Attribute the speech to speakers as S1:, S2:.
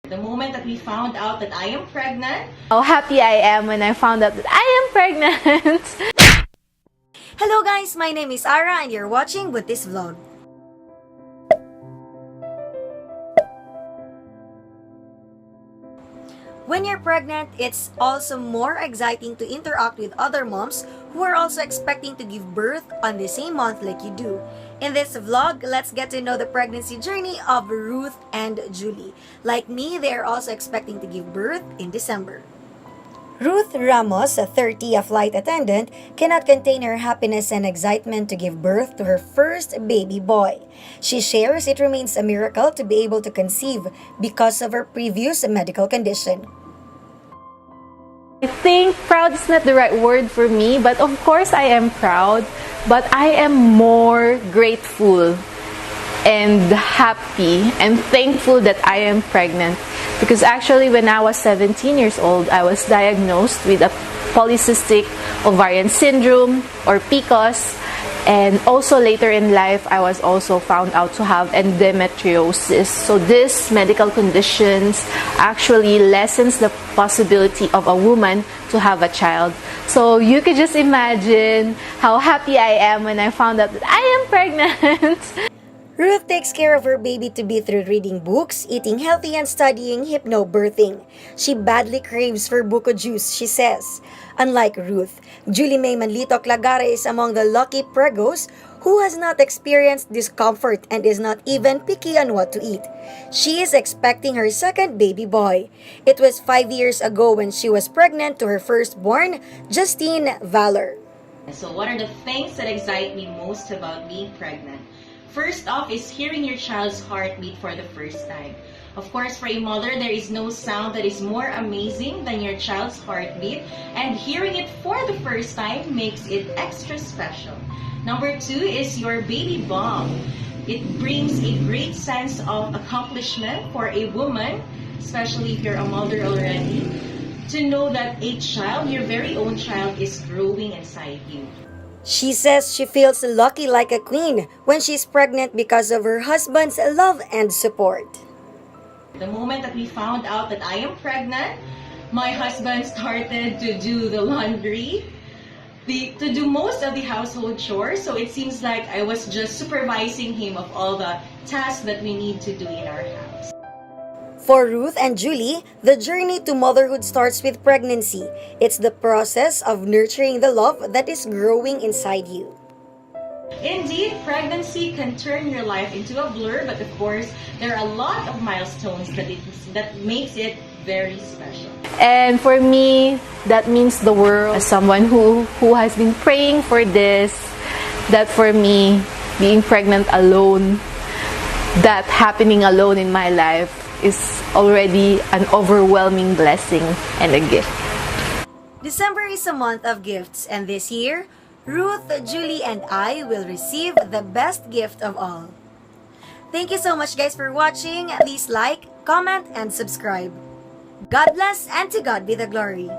S1: The moment that we found out that I am pregnant,
S2: how happy I am when I found out that I am pregnant.
S3: Hello guys, my name is ARA and you're watching Buntis vlog. When you're pregnant, it's also more exciting to interact with other moms who are also expecting to give birth on the same month like you do. In this vlog, let's get to know the pregnancy journey of Ruth and Julie. Like me, they are also expecting to give birth in December. Ruth Ramos, a 30, a flight attendant, cannot contain her happiness and excitement to give birth to her first baby boy. She shares it remains a miracle to be able to conceive because of her previous medical condition.
S2: I think proud is not the right word for me, but of course I am proud, but I am more grateful and happy and thankful that I am pregnant. Because actually when I was 17 years old, I was diagnosed with a polycystic ovarian syndrome or PCOS, and also later in life I was also found out to have endometriosis. So these medical conditions actually lessens the possibility of a woman to have a child. So you could just imagine how happy I am when I found out that I am pregnant.
S3: Ruth takes care of her baby-to-be through reading books, eating healthy, and studying hypnobirthing. She badly craves for buko juice, she says. Unlike Ruth, Julie Manlitoc-Lagare is among the lucky pregos who has not experienced discomfort and is not even picky on what to eat. She is expecting her second baby boy. It was 5 years ago when she was pregnant to her firstborn, Justine Valor.
S1: so what are the things that excite me most about being pregnant? First off is hearing your child's heartbeat for the first time. Of course, for a mother, there is no sound that is more amazing than your child's heartbeat, and hearing it for the first time makes it extra special. Number 2 is your baby bump. It brings a great sense of accomplishment for a woman, especially if you're a mother already, to know that a child, your very own child, is growing inside you.
S3: She says she feels lucky like a queen when she's pregnant because of her husband's love and support.
S1: The moment that we found out that I am pregnant, my husband started to do the laundry, to do most of the household chores. So it seems like I was just supervising him of all the tasks that we need to do in our house.
S3: For Ruth and Julie, the journey to motherhood starts with pregnancy. It's the process of nurturing the love that is growing inside you.
S1: Indeed, pregnancy can turn your life into a blur, but of course, there are a lot of milestones that makes it very special.
S2: And for me, that means the world. As someone who has been praying for this, that for me, being pregnant alone, that happening alone in my life is already an overwhelming blessing and a gift.
S3: December is a month of gifts, and this year, Ruth, Julie, and I will receive the best gift of all. Thank you so much guys for watching. Please like, comment, and subscribe. God bless, and to God be the glory.